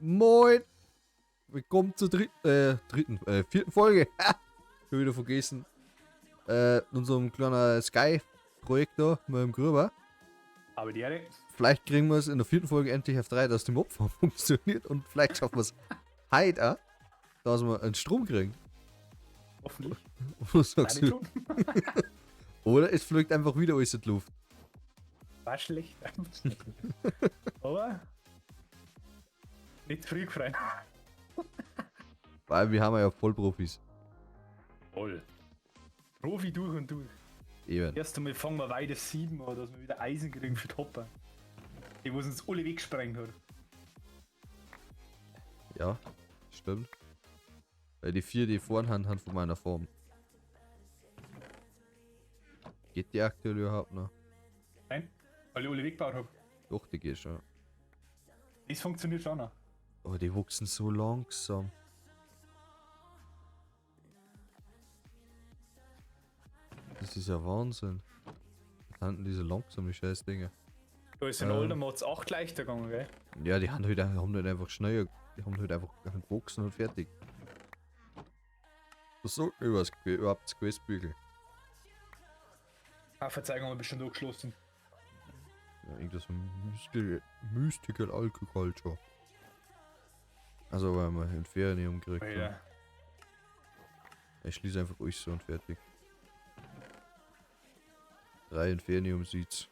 Moin! Willkommen zur vierten Folge. Schon wieder vergessen. In unserem kleinen Sky-Projekt da mit dem Gruber. Aber die Ehre. Vielleicht kriegen wir es in der vierten Folge endlich auf 3, dass die Mobfarm funktioniert, und vielleicht schaffen wir es heute auch, dass wir einen Strom kriegen. Hoffentlich. Was sagst du? Oder es fliegt einfach wieder alles in die Luft. War schlecht. Aber nicht früh gefreut. Weil wir haben ja Vollprofis. Voll. Profi durch und durch. Eben. Erst einmal fangen wir weiter 7 an, dass wir wieder Eisen kriegen für die Hopper. Die, wo uns alle weggesprengt hat. Ja, stimmt. Weil die 4, die vorn haben, haben von meiner Form. Geht die aktuell überhaupt noch? Nein, weil ich alle weggebaut hab. Doch, die geht schon. Das funktioniert schon noch. Oh, die wuchsen so langsam. Das ist ja Wahnsinn. Was sind denn diese langsamen scheiß Dinge? Da ist in Older Mods 8 leichter gegangen, gell? Ja, die haben halt einfach schneller, die haben halt einfach gewachsen und fertig. Was sagt denn überhaupt das Questbügel? Ah, Verzeihung, haben wir bestimmt angeschlossen. Ja, irgendwas von Mystical Agriculture. Also, weil wir Inferium gekriegt haben. Ja. Ich schließe einfach alles so und fertig. 3 Inferium Seeds.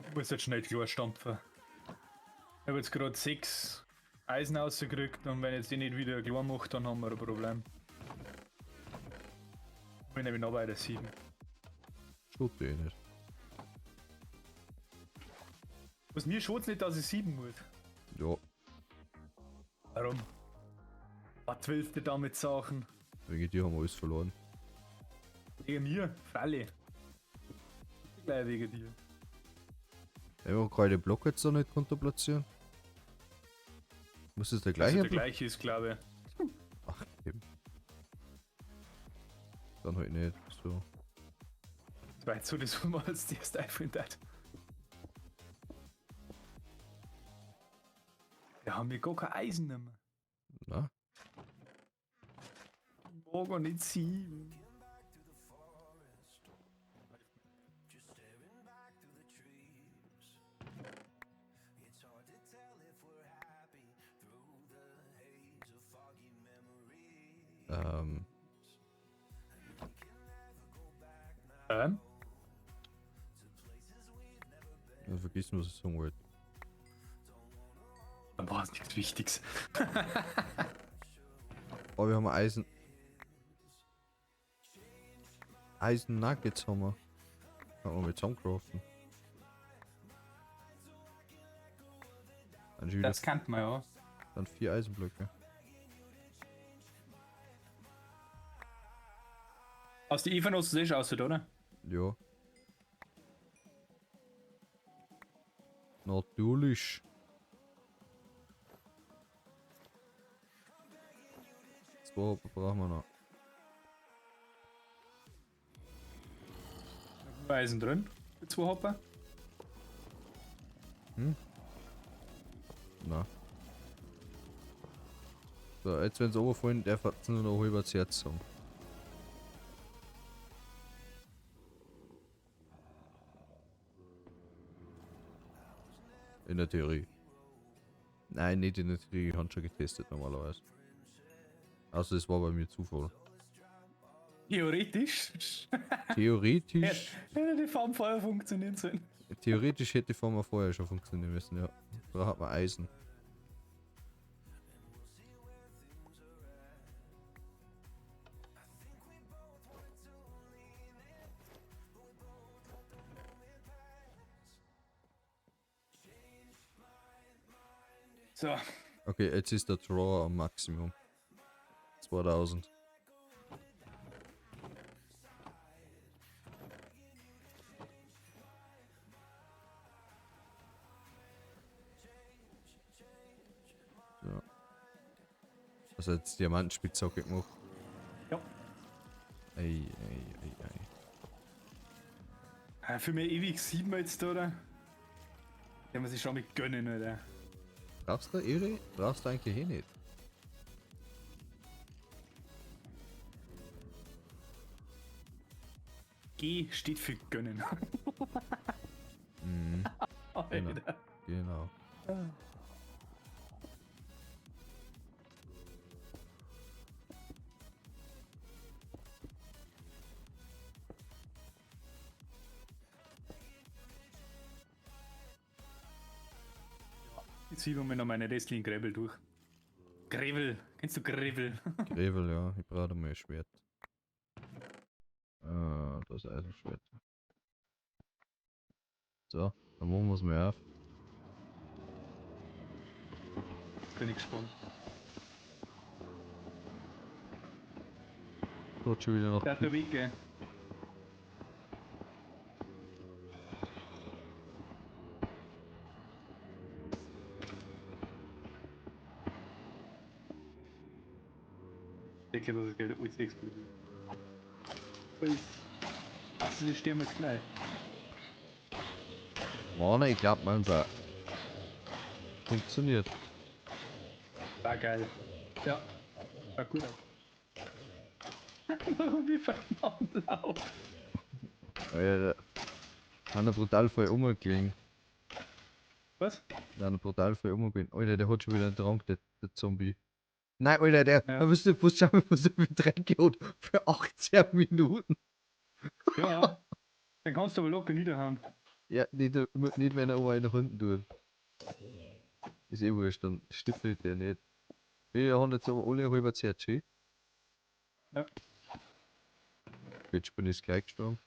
Ich muss jetzt schnell klar stampfen. Ich habe jetzt gerade 6 Eisen rausgekriegt und wenn jetzt die nicht wieder klar macht, dann haben wir ein Problem. Ich bin nämlich noch bei der 7. Schaut eh nicht. Was mir schaut's nicht, dass ich 7 muss. Ja. Warum? Was willst du damit sagen? Wegen dir haben wir alles verloren. Wegen mir? Freilich. Gleich wegen dir. Einfach kann ich den Block jetzt da nicht runter platzieren. Muss das der gleiche Also der Block? gleiche ist, glaube ich. Ach, eben. Dann halt nicht. So. Das war jetzt so, das war als die erste iPhone hat. Wir haben hier gar kein Eisen mehr. Na? Morgen nicht 7. Ja, vergiss, was ich sagen wollte. Dann war es nichts Wichtiges. Oh, wir haben Eisen. Eisen Nuggets haben wir. Kann man mit zusammencraften. Dann Das kennt man ja. Dann 4 Eisenblöcke. Aus die Eva hast du das aus, oder? Ja. Natürlich. 2 brauchen wir noch. Eisen drin. 2 Hopper. Hm? Na. So, jetzt wenn's runterfallen, darf es nur noch halber das Herz sagen. In der Theorie. Nein, nicht in der Theorie, ich hab schon getestet normalerweise. Also es war bei mir Zufall. Theoretisch? Theoretisch. Hätte die Farm vorher funktionieren sollen. Theoretisch hätte die Farm vorher schon funktionieren müssen, ja. Da hat man Eisen. So. Okay, jetzt ist der Draw am Maximum. 2000. Ja. Also jetzt Diamantenspitzhacke gemacht. Ja. Ei, ei, ei, ei. Für mich ewig 7 jetzt, oder? Den muss ich schon mit gönnen, oder? Brauchst du Eri? Brauchst du eigentlich eh nicht. G steht für gönnen. Mhm, Alter. genau. Jetzt schieben wir noch meine restlichen Gräbel durch. Gräbel. Kennst du Gräbel? Grevel, ja. Ich brauche mal ein Schwert. Das Eisenschwert. So, dann machen wir es mal auf. Bin ich gespannt. Dort schon wieder noch. Der hat der Weg, gell? Ich denke, dass das Geld alles explodiert. Alles. Also, die sterben jetzt gleich. Mann, ich glaub, mein war. Funktioniert. War geil. Ja. War gut. Warum wie verdammt blau? Alter. Hat er brutal voll umgelegen. Was? Der hat brutal voll umgelegen. Alter, der hat schon wieder einen Trank, der Zombie. Nein, Alter, der. Ja. Weißt du, was schau mal, was der für Tränke hat? Für 18 Minuten. Ja. Dann kannst du aber locker niederhauen. Ja, nicht, nicht wenn er einen nach unten tut. Ist eh wurscht, dann stiftelt der nicht. Wir haben jetzt aber alle halber ZG. Ja. Jetzt bin ich gleich gestorben.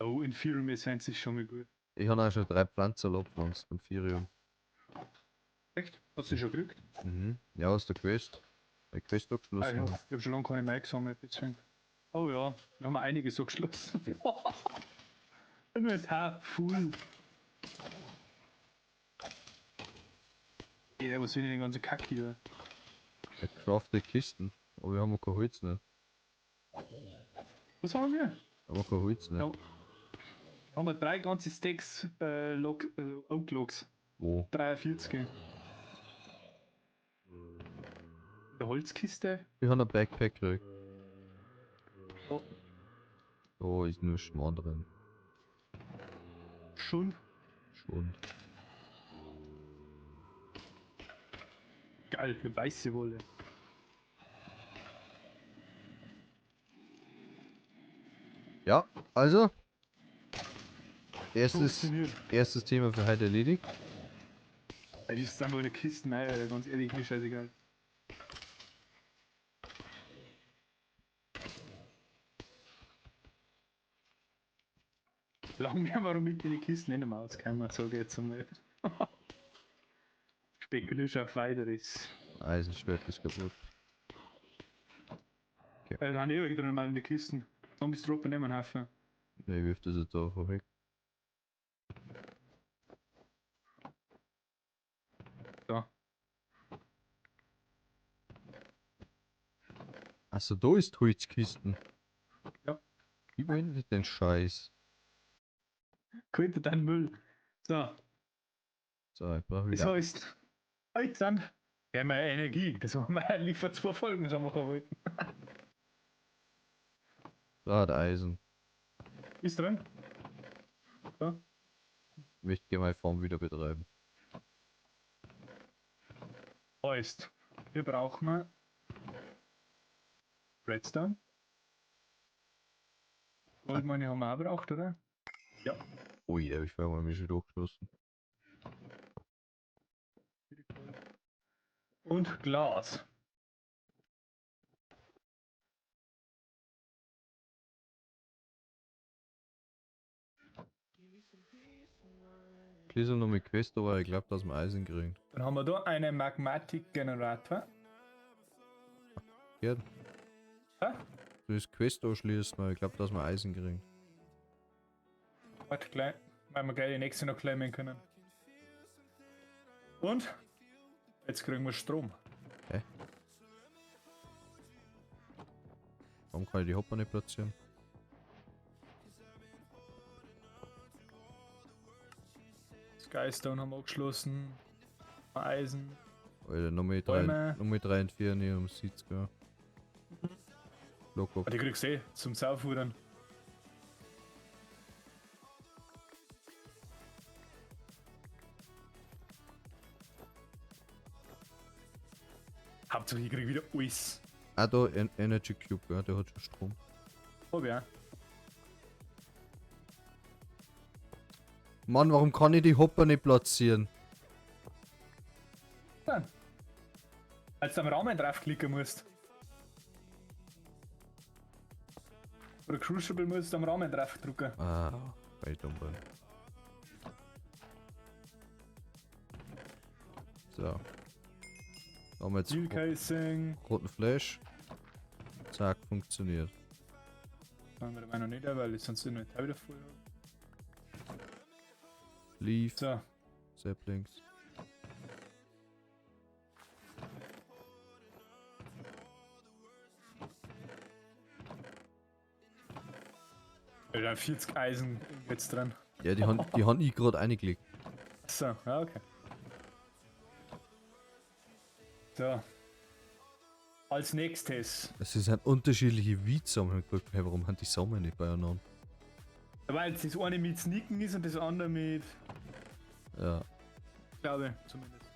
Oh, Inferium Essence ist schon mal gut. Ich habe auch schon 3 Pflanzen abgepflanzt, Inferium. Echt? Hast du die schon gekriegt? Mhm. Ja, aus der Quest. Die Quest abgeschlossen. Ah, ich hab schon lange keine mehr gesammelt, deswegen. Oh ja, wir haben einiges so geschlossen. Inventar full. Ja, was will denn den ganzen Kack hier? Ja, gecraftete Kisten. Aber wir haben kein Holz nicht. Was haben wir? Wir haben kein Holz nicht. Ja. Haben wir 3 ganze Stacks Oak Logs. Wo? 43. Eine Holzkiste. Ich habe ein Backpack gekriegt. Oh. Da ist nur Schmarrn drin. Schon? Schon. Geil, eine weiße Wolle. Ja, also. Erstes Thema für heute erledigt. Ey, das ist einfach eine Kiste, nein, Alter, ganz ehrlich, mir scheißegal. Lange wir warum mit den Kisten nicht mehr auskommen, sag ich jetzt einmal. Spekulisch auf weiteres. Eisenschwert ist kaputt. Okay. Da haben die eh drin mal in die Kisten. Zombies droppen nicht mehr einen Haufen. Ne, ich wirf das jetzt einfach weg. So. Achso, da ist Holzkisten. Ja. Wie wollen wir den Scheiß? Könnte dein Müll. So. So, ich brauch Das wieder. heißt, heute sind wir haben ja Energie. Das haben wir eigentlich vor 2 Folgen schon machen wollten. Drahteisen. Ist drin? So. Ich möchte gerne meine Farm wieder betreiben. Heißt, wir brauchen Redstone. Goldmine haben wir auch gebraucht, oder? Ja. Ui, da hab ich vorher mal mich schon durchgeschossen. Und Glas. Schließe noch mit Quest, aber ich glaub, dass wir Eisen kriegen. Dann haben wir da einen Magmatic Generator. Ja. Hä? Du das Quest anschließen, aber ich glaub, dass wir Eisen kriegen. Warte, gleich, weil wir gleich die nächste noch klemmen können. Und jetzt kriegen wir Strom. Hä? Warum kann ich die Hopper nicht platzieren? Skystone haben wir angeschlossen. Eisen. Alter, nochmal Bäume. 3, nochmal 3 und 4 ne, um 70, gell. Locker. Ah, die kriegst du eh zum Saufudern. Hauptsache ich krieg wieder alles. Ah, da, Energy Cube, gell, der hat schon Strom. Hab ich auch. Mann, warum kann ich die Hopper nicht platzieren? Dann. Als du am Rahmen draufklicken musst. Oder Crucible musst du am Rahmen draufdrücken. Ah, weil ich dumm bin. So. Da haben wir jetzt Steel Casing. roten Flash. Zack, funktioniert. Machen wir dabei noch nicht, weil ich sonst Inventar wieder voll habe. Leaf, So, Saplings. da 40 Eisen jetzt dran. Ja, die haben ich gerade eingelegt. So, ja, okay. So. Als nächstes. Es ist ein unterschiedliche Weed-Samen. Hey, warum haben die Samen nicht beieinander? Weil das eine mit Sneaken ist und das andere mit. Ja. Glaube ich, zumindest.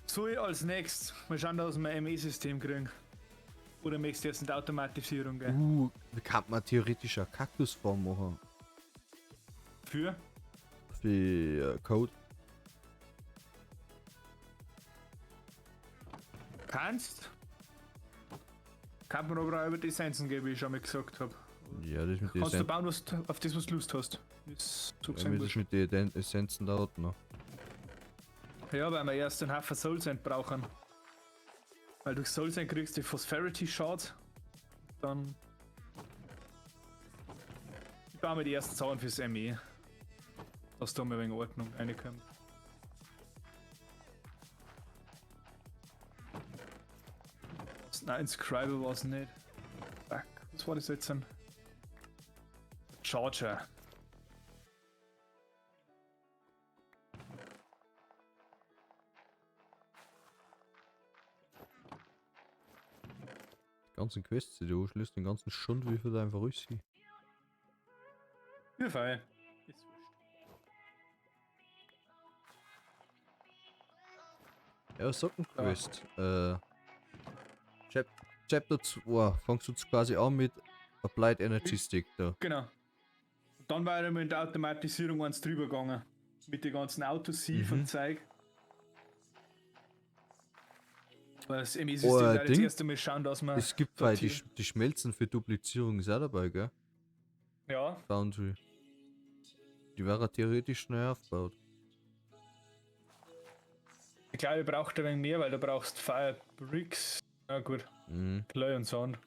So, als nächstes. Mal schauen, dass wir ein ME-System kriegen. Oder möchtest du jetzt eine Automatisierung gehen? Wie kann man theoretisch eine Kaktusform machen? Für? Für Code. Kannst. Kann man aber auch über die Essenzen geben, wie ich schon mal gesagt habe. Ja, das mit den Kannst du Essenzen. bauen, was du, auf das, was du Lust hast. Ist so Ja, gesehen das mit den Essenzen dauert noch. Ja, weil wir erst einen Haufen Soul Sand brauchen. Weil durch Soul Sand kriegst du die Phospherity Shard. Dann. Ich baue mir die ersten Sachen fürs ME. Dass da mal ein wenig Ordnung reinkommt. Nein, Inscriber war es nicht. Fuck, was war das jetzt denn? Charger. Die ganzen Quests, die du anschließt, den ganzen Schund, wie viel da einfach ruhig sind. Mir fein. Ist wurscht. Ja, was sagt ein Quest? Chapter 2 fangst du jetzt quasi an mit Applied Energistics da. Genau. Und dann war ich mit der Automatisierung eins drüber gegangen. Mit den ganzen Autosave und Zeug. Weil das ME-System Oh, oh, jetzt Ding. erst einmal schauen, dass man. Es gibt bei die, sortieren. die Schmelzen für Duplizierung ist auch dabei, gell? Ja, Foundry. Die wäre theoretisch schnell aufgebaut. ich glaube, ich brauche ein wenig mehr, weil du brauchst Fire Bricks. Na gut, Mhm. Clay und Sand.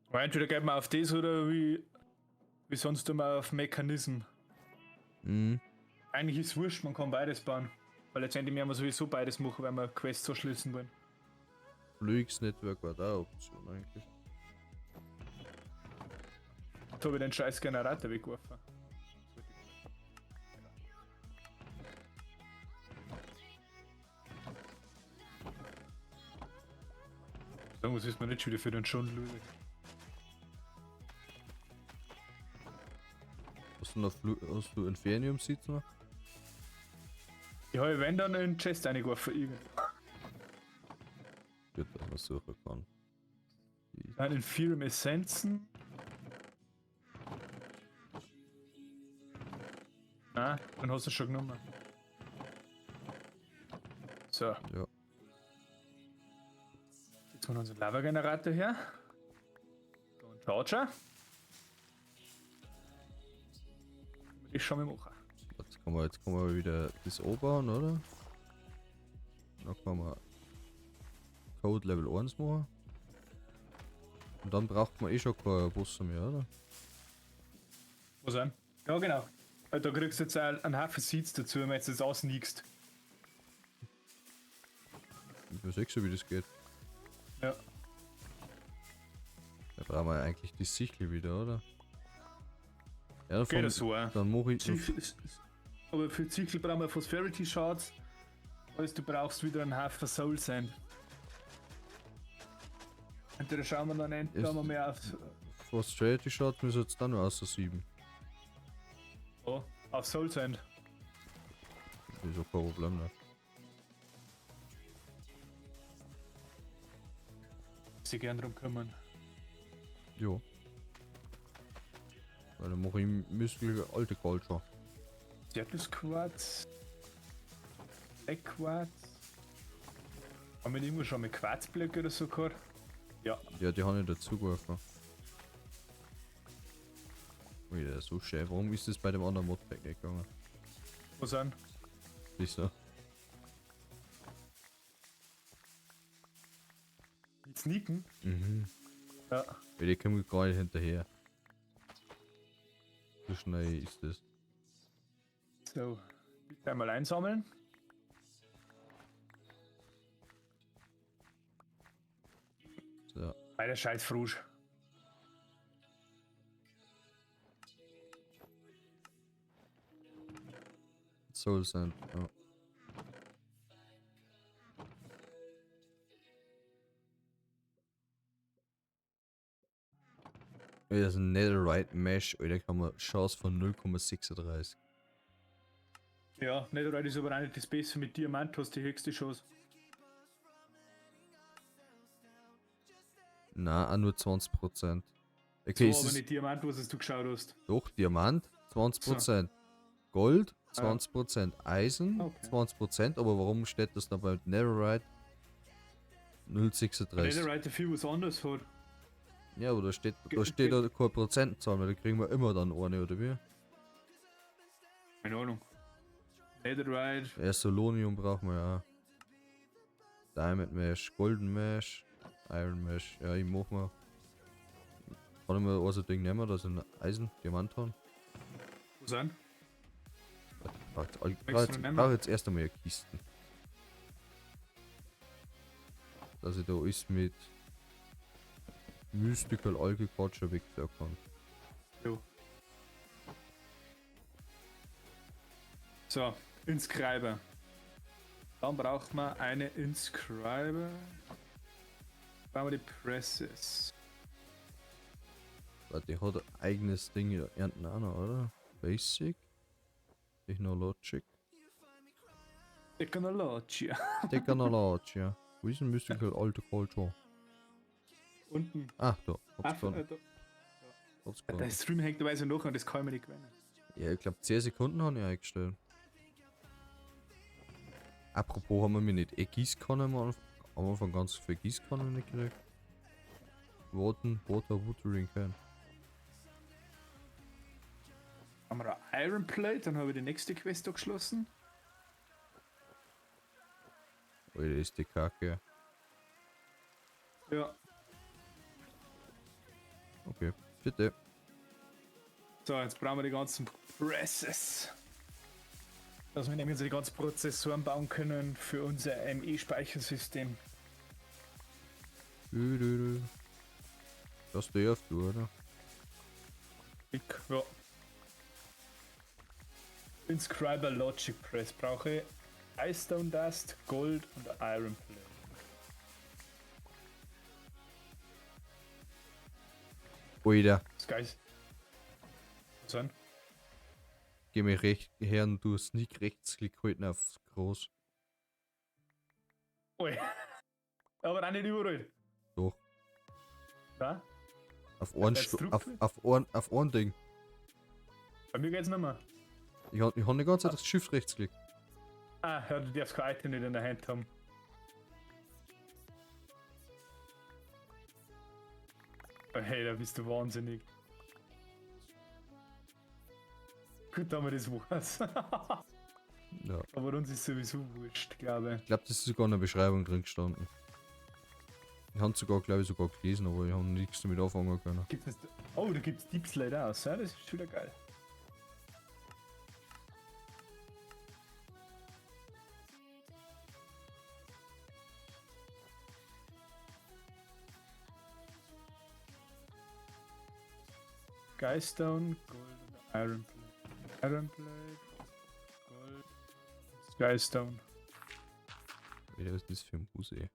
Aber entweder geht man auf das oder wie sonst immer auf Mechanism. Mhm. Eigentlich ist es wurscht, man kann beides bauen. Weil letztendlich werden wir sowieso beides machen, wenn wir Quests so schließen wollen. Fluix Network war da Option eigentlich. Jetzt habe ich den scheiß Generator weggeworfen. Sagen, was ist mir nicht schon wieder für den Schund, Ludwig? Hast du noch hast du Inferium Seeds noch? Ich habe wenn dann in den Chest reingeworfen, irgendwie. Gut, dass man suchen kann. Nein, Inferium Essenzen. Na, dann hast du schon genommen. So. Ja. Jetzt holen wir unseren Lava-Generator her. Da ein Charger. Ich schon mal machen. Jetzt kann man wieder das anbauen, oder? Dann kann man Code Level 1 machen. Und dann braucht man eh schon keine Bosse mehr, oder? Was denn? Ja, genau. Weil da kriegst du jetzt auch einen Haufen Seeds dazu, wenn du jetzt das ausnickst. Ich weiß eh schon, wie das geht. Ja. Brauchen wir eigentlich die Sichel wieder, oder? Ja, Geht das so, auch. Dann mach ich. Aber für Sichel brauchen wir Phosphority Shards. Also du brauchst wieder einen Haufen Soul Sand. Und da schauen wir dann endlich mal mehr auf. Phosphority Shards müssen jetzt dann nur außer 7. Oh, auf Soul Sand. Das ist auch kein Problem, ne? Sie gern drum kümmern. Jo. Weil dann mache ich müsste alte Culture. Seattle Quarz. Black Quarz. Haben wir irgendwo schon mit Quarzblöcke oder so gehabt? Ja. Ja, die haben ich dazu geworfen. Ui, der ist so schön. Warum ist das bei dem anderen Modpack nicht gegangen? Was denn? Wieso? Die Sneaken? Mhm. Ja. Weil die kommen gar nicht hinterher. So schnell ist das. So, bitte einmal einsammeln. So. Bei der scheiß Frusch. Soul Sand, ja. Das ist ein Netherite Mesh, Alter, kann man Chance von 0,36. Ja, Netherite ist aber auch nicht das Beste, mit Diamant hast du die höchste Chance. Nein, auch nur 20%. Okay, so, ist aber es nicht Diamant, was du geschaut hast. Doch, Diamant 20%. So. Gold 20%, Eisen Okay. 20%, aber warum steht das dann bei Netherite 0,36? Netherite viel was anderes hat. Ja, aber da steht da keine Prozentzahl mehr, da kriegen wir immer dann eine, oder wie? Keine Ahnung. Netherite. Ja, Solonium brauchen wir ja. Diamond Mesh, Golden Mesh, Iron Mesh. Ja, ich mach mal. Kann ich mir also Ding nehmen, dass ich ein Eisen, Diamant haben? Wo sind? Ich brauche jetzt erst einmal Kisten. Dass ich da alles mit Mystical Agriculture wegtun kann. Jo. So, Inscriber. Dann braucht man eine Inscriber. Brauchen wir die Presses. Warte, die hat ein eigenes Ding ernten auch noch, oder? Basic. Technologic. Technologia. Technologia. Wo ist denn Mystical Agriculture? Unten. Ah, da. Hab's da. Hab's Der Stream hängt dabei so noch und das kann ich mir nicht gewöhnen. Ja, ich glaube 10 Sekunden habe ich eingestellt. Apropos, haben wir mir nicht Gießkanne am Anfang ganz viel Gießkanne nicht gekriegt? Water, Watering Can. Haben wir eine Iron Plate, dann habe ich die nächste Quest abgeschlossen. Alter, ist die Kacke. Ja. Okay, bitte. So, jetzt brauchen wir die ganzen Presses. Dass wir nämlich die ganzen Prozessoren bauen können für unser ME-Speichersystem. Das darfst du, oder? Ich, ja. Inscriber Logic Press brauche ich Ice Dust, Gold und Iron Plate. Alter. Das Geil. Was denn? Geh mir recht her und du Sneak Rechtsklick halten auf groß. Ui. Aber auch nicht überall. Doch. Na? Auf auf ein Ding. Bei mir geht's nicht mehr. Ich hab die ganze Zeit das Shift Rechtsklick. Ah, ja, du darfst kein Item nicht in der Hand haben. Hey, da bist du wahnsinnig. Gut, dass wir das weiß. Ja. Aber uns ist sowieso wurscht, glaube ich. Ich glaube, das ist sogar in der Beschreibung drin gestanden. Ich habe sogar, glaube ich, sogar gelesen, aber ich habe nichts damit anfangen können. Gibt es, oh, da gibt es Deep Slate aus, ja? Das ist schon wieder geil. Skystone, Gold und Iron Plate. Iron Plate, Gold, Skystone. Alter, was ist das für ein Bus, ey?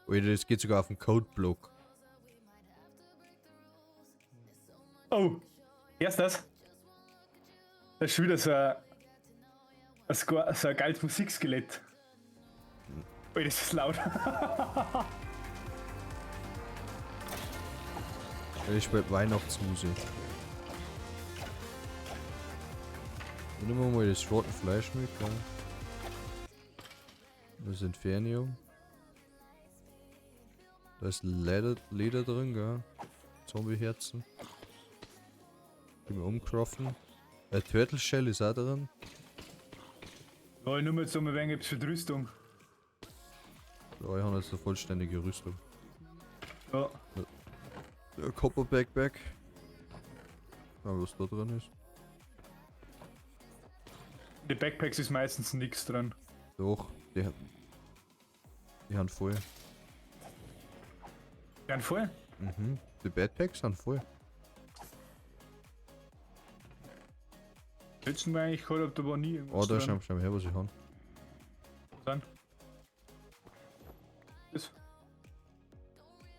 Alter, das geht sogar auf den Codeblock. Oh, erst das. Das ist schon wieder so ein geiles Musikskelett. Ui, das ist laut. Ich spiele Weihnachtsmusik. Dann nehmen wir mal das Rotten Fleisch mit, gell? Das ist Infernium. Da ist Leder drin, gell? Zombie-Herzen. Die wir umcraften. Turtle Shell ist auch drin. Ja, ich nehme jetzt so ein wenig für die Rüstung. Ja, ich habe jetzt eine vollständige Rüstung. Ja. Der Copper Backpack. Ja, was da drin ist. In den Backpacks ist meistens nichts drin. Doch, die haben voll. Die sind voll? Mhm. Die Backpacks sind voll. Letzten Mal eigentlich gehabt, ob da war nie irgendwas Oh, da drin. schau mal her, was ich habe. Dann. Das.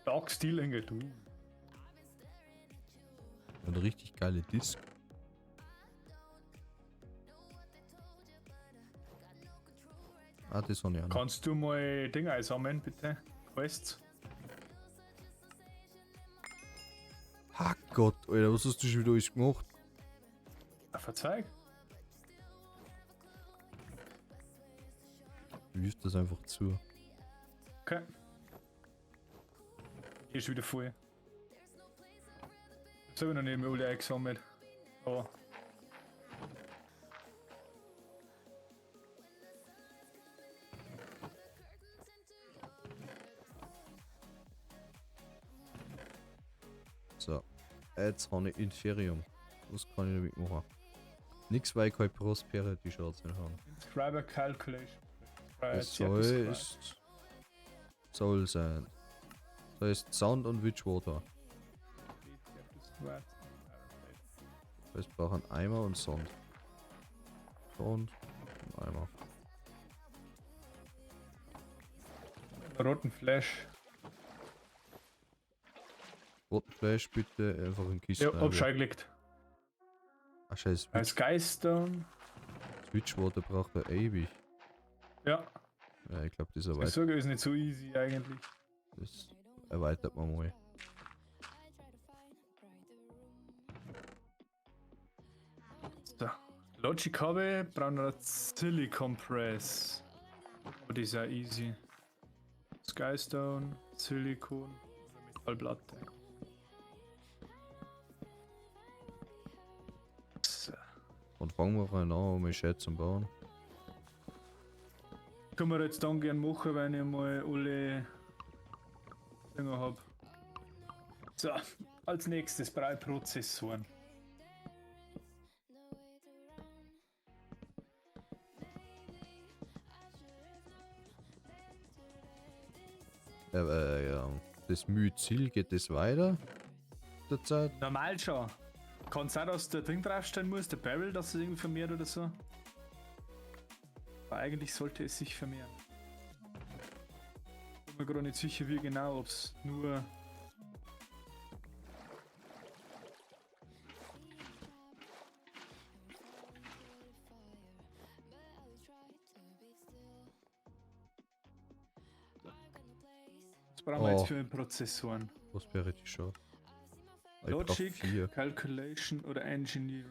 Dark Steel Ingot, du. Eine richtig geile Disc. Ah, das habe ich auch noch. Kannst du mal Dinge einsammeln, bitte? Quests. Ha Gott, Alter, was hast du schon wieder alles gemacht? Ah, verzeih. Wirf das einfach zu. Okay. Hier ist wieder voll. Das habe ich noch nicht mehr alle eingesammelt. Aber. So. Jetzt habe ich Inferium. Was kann ich damit machen? Nix, weil ich keine Prosperity Shards mehr habe. Inscriber Calculation. Es soll ist. Soll sein. Das heißt Sound und Witchwater. Das heißt, brauche einen Eimer und Sand. Sand und Eimer. Roten Flash. Roten Flash bitte einfach in Kisten. Ja, hab schon gelegt. Ach scheiße, Als Geistern. Witchwater braucht er ewig. Ja, Ja, ich glaube, das ich erweitert, sage, ist nicht so easy eigentlich. das erweitert man mal. So. Logic habe ich, brauche noch ein Silicon Press. Aber die ist ja easy. Skystone, Silikon, Metallplatte. So. Und fangen wir rein an, um gescheit zum Bauen. Können wir jetzt dann gern machen, wenn ich mal alle Dinger hab. So, als nächstes brauche ich Prozessoren. Ja. Das Myzel, geht das weiter? Derzeit? Normal schon. Kann sein, dass du der Ding draufstellen musst, der Barrel, dass es irgendwie vermehrt oder so. Aber eigentlich sollte es sich vermehren. Bin mir gerade nicht sicher, wie genau, ob es nur. Was brauchen wir Oh. jetzt für den Prozessoren? Prosperity Shard. Ich brauch Logic, 4. Calculation oder Engineering?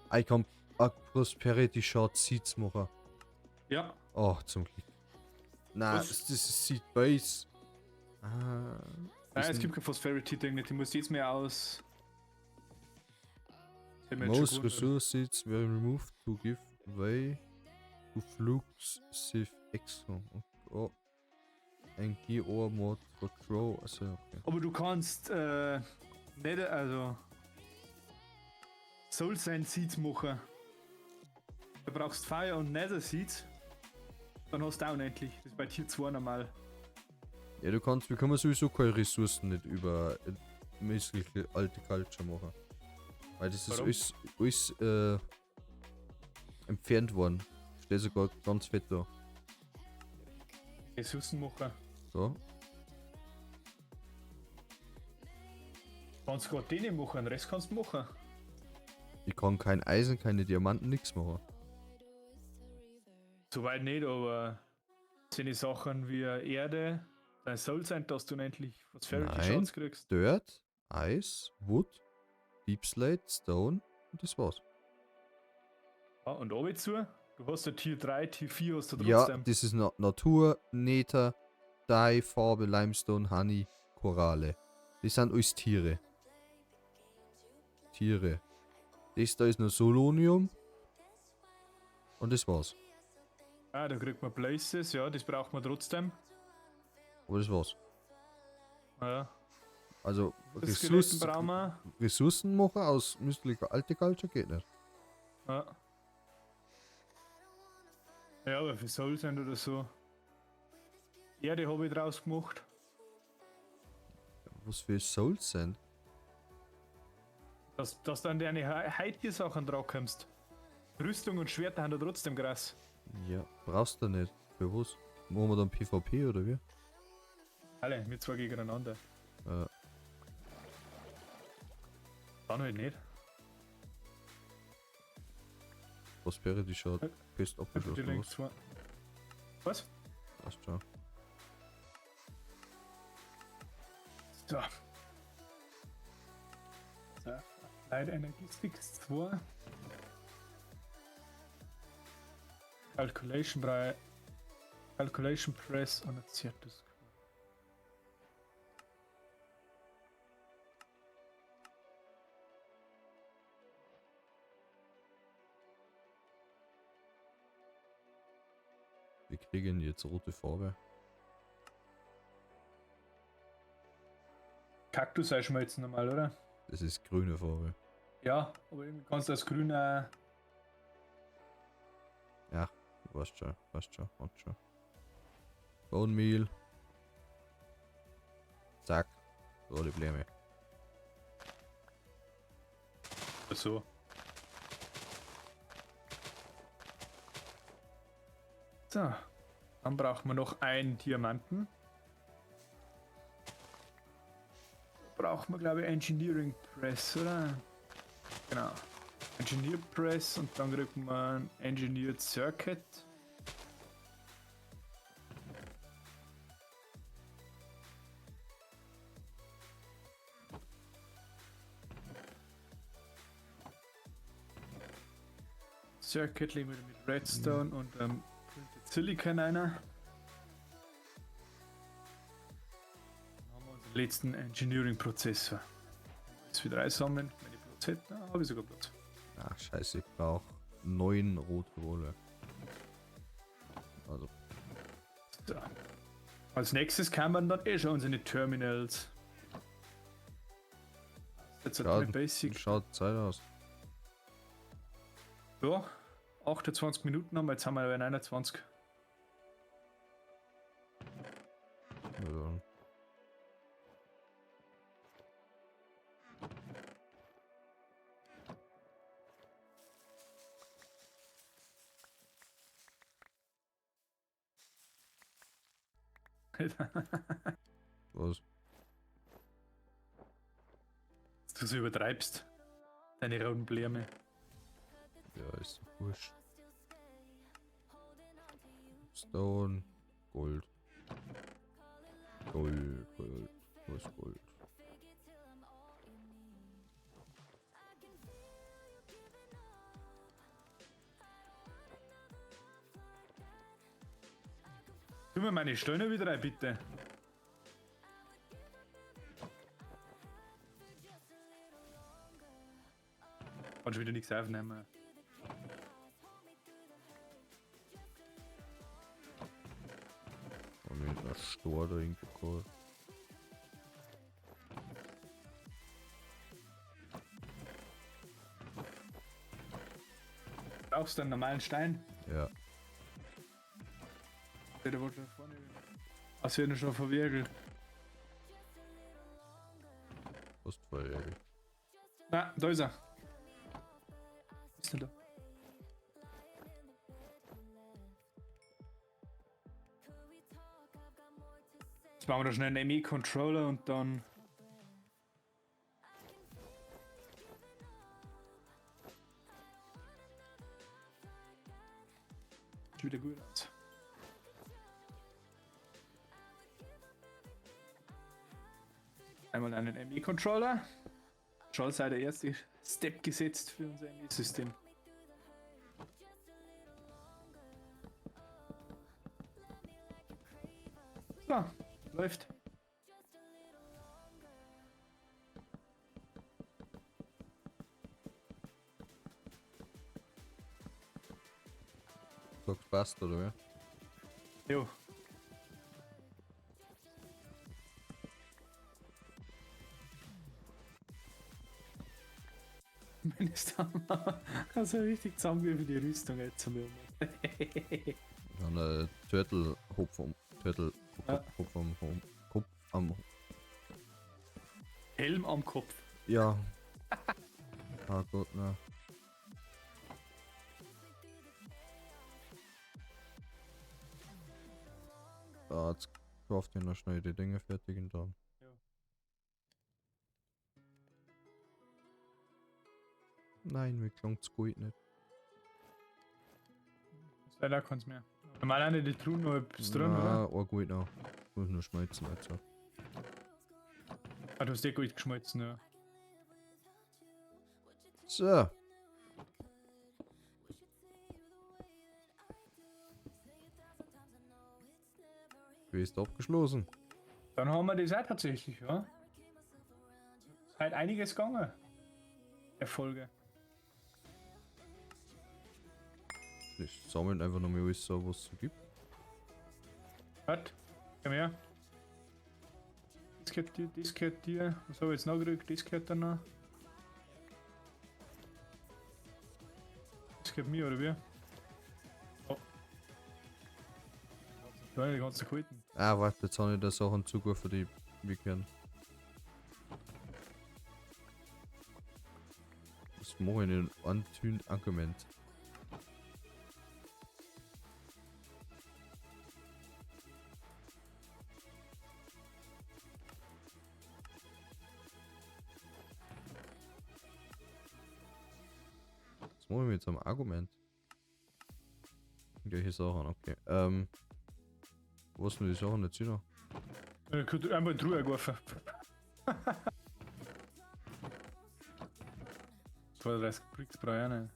Ah, ich kann Prosperity Shard Seeds machen. Ja, Oh, zum Glück. Nein, Was? das ist Seed Base. Ah. Nein, ist es ein- gibt kein Phosphority-Ding nicht. Ich muss jetzt mehr aus. Das hätte mich jetzt Most schon gewundert. resource seeds were removed to give way to Flux Civ Exo. Oh. Ein GO Mod for Crow. Also, okay. Aber du kannst nicht, also Soul Sand Seeds machen. Du brauchst Fire und Nether Seeds. Dann hast du auch unendlich. Das ist bei Tier 2 normal. Ja, du kannst, wir können sowieso keine Ressourcen nicht über missliche alte Culture machen. Weil das ist Warum? alles entfernt worden. Steht sogar ganz fett da. Ressourcen machen. So. Kannst gerade den nicht machen, den Rest kannst du machen. Ich kann kein Eisen, keine Diamanten, nix machen. Soweit nicht, aber sind die Sachen wie Erde, dein Soul sein, dass du endlich was Ferrity Nein. Shards kriegst. Dirt, Eis, Wood, Deep Slate, Stone und das war's. Ja, und oben zu, du hast ja Tier 3, Tier 4 hast du Ja, trotzdem. das ist Natur, Nether, Dye, Farbe, Limestone, Honey, Koralle. Das sind alles Tiere. Tiere. Das da ist nur Solonium. Und das war's. Ah, da kriegt man Places, ja, das braucht man trotzdem. Aber das war's. Ja. Also Das Ressourcen brauchen wir. Ressourcen machen aus Mystical alte Culture geht nicht. Ja. Ja, aber für Soul sind oder so. Erde habe ich draus gemacht. Was für Souls sind? Dass du an deine heutige Sachen drauf kommst. Rüstung und Schwerter haben da trotzdem krass. Ja, brauchst du nicht. Für was? Machen wir dann PvP oder wie? Alle, wir zwei gegeneinander. Ja. Dann halt nicht. Was wäre die Schad? Bist Die abgeschlossen, links was? zwei. Was? Passt schon. So. So. Light Energistics 2. Calculation bei Calculation Press und Zertus. Wir kriegen jetzt rote Farbe. Kaktus einschmelzen normal, oder? Das ist grüne Farbe. Ja, aber irgendwie kannst du das Grün auch. Ja, weißt schon, weißt schon, weißt schon. Bone Meal. Zack. So, die Blume. So. So. Dann brauchen wir noch einen Diamanten. Brauchen wir, glaube ich, Engineering Press, oder? Genau. Engineer Press und dann kriegt man Engineered Circuit. Circuit legen wir mit Redstone und Printed Silicon einer. Dann haben wir unseren letzten Engineering Prozessor. Jetzt wieder einsammeln, wenn ich Platz hätte, habe ich sogar Platz. Ach, scheiße, ich brauche 9 rote Wolle. Also. So. Als nächstes kamen dann eh schon unsere Terminals. Jetzt hat Schaut, Basic. schaut Zeit aus. Ja, 28 Minuten haben wir, jetzt haben wir aber 29. Also. Was? Dass du so übertreibst. Deine roten Bläme. Ja, ist doch wurscht. Stone, Gold. Gold, Gold. Wo ist Gold? Tu mir meine Steine wieder rein, bitte. Kannst wieder nichts aufnehmen. Und mit einer Stor da irgendwo geholt. Brauchst du einen normalen Stein? Ja. Der wurde da vorne. Was wird denn schon verwirbelt? Was verärgert. Na, da ist er. Ist denn da? Jetzt machen wir da schnell einen ME-Controller und dann. Sieht wieder gut aus. Einmal einen ME-Controller. Schon sei der erste Step gesetzt für unser ME-System. So, läuft. Sagst passt, oder wer? Jo. Wenn es dann also richtig zusammengewürfelt die Rüstung jetzt zum Dann Turtle Hopf am Turtle Kopf, Ja. Kopf am Kopf am Helm am Kopf. Ja. Ah Gott, na. Da, jetzt kauft ich noch schnell die Dinge fertig und dann. Ja. Nein, mir klang's gut nicht. Leider kann's mehr. Normal die Truhen noch etwas drin, oder? Na, ein gut noch. Muss nur schmelzen jetzt. Ah, du hast eh gut geschmolzen, ja. So. Quest abgeschlossen. Dann haben wir das auch tatsächlich, ja. Ist halt einiges gegangen. Erfolge. Ich sammeln einfach noch mal alles so, was es so gibt. Was? Komm her. Das gehört dir, das gehört dir. Was habe ich jetzt noch gekriegt? Das gehört da noch. Das gehört mir, oder wie? Oh. Ja, die ganzen Kalten. Ah, warte, jetzt habe ich da Sachen zugerufen, die wir kennen. Was mache ich denn? Untune Argument. Was mache ich mit so einem Argument? Gleiche Sachen, okay. Was sind die Sachen jetzt wieder? Ich könnte einfach in die Truhe geworfen. 32 Bricks brauche ich auch nicht.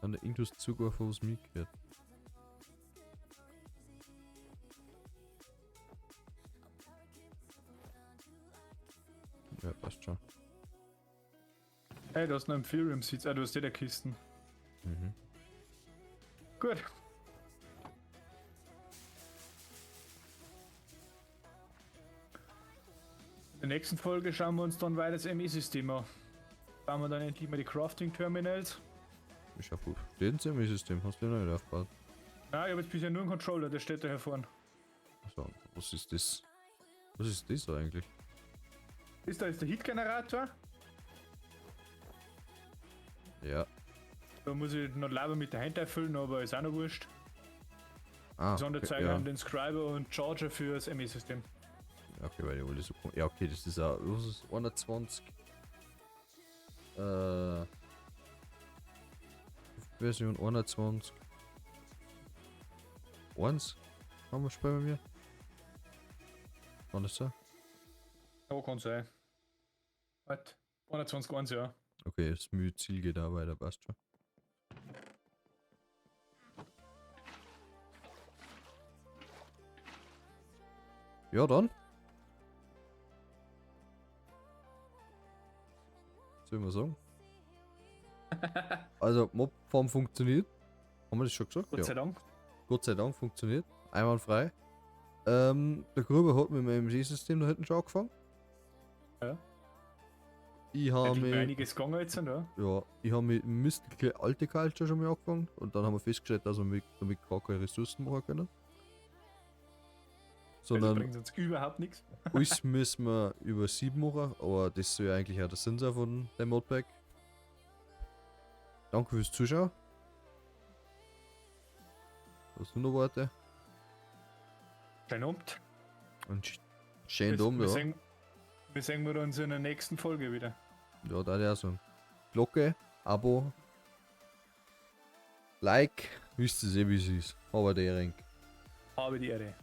Dann der irgendwas zugeworfen, was mir gehört. Ja, passt schon. Hey, du hast noch Imperium Seeds. Ah, du hast jeder Kisten. Mhm. Gut. In der nächsten Folge schauen wir uns dann weiter das ME-System an. Bauen wir dann endlich mal die Crafting Terminals. Ist ja gut. Steht ein ME-System, hast du noch nicht aufgebaut? Nein, ich habe jetzt bisher nur einen Controller, der steht da hier vorne. Also, was ist das? Was ist das eigentlich? Ist da jetzt der Heat-Generator? Ja. Da muss ich noch Lava mit der Hand erfüllen, aber ist auch noch wurscht. Ah, okay, Sonderzeiger ja. an den Scriber und Charger fürs ME-System. Okay, weil die alle so. Ja, okay, das ist auch. Was ist 21? Version 21. 1 haben wir schon bei mir. Kann das sein? Ja, kann sein. Was? 21, 1, ja. Okay, das Mühe-Ziel geht auch weiter, passt schon. Ja, dann. Soll ich mal sagen? Also, Mobfarm funktioniert. Haben wir das schon gesagt? Gott Ja. sei Dank. Gott sei Dank funktioniert. Einwandfrei. Der Gruber hat mit dem MC-System da hinten schon angefangen. Ja. Ich habe Hätte mit, einiges gegangen jetzt, oder? ja, ich habe mit Mystical Agriculture schon mal angefangen und dann haben wir festgestellt, dass wir damit gar keine Ressourcen machen können. Also Sondern bringt uns überhaupt nichts. Alles müssen wir über Sieb machen, aber das soll ja eigentlich auch der Sinn sein von dem Modpack. Danke fürs Zuschauen. Hast du noch Worte? Schönen Abend. Und schön dumm, wir ja. Wir sehen wir uns in der nächsten Folge wieder. Ja, da ja so. Glocke, Abo, Like, wisst ihr eh, wie es ist. Aber der Ring. Habe die Ehre.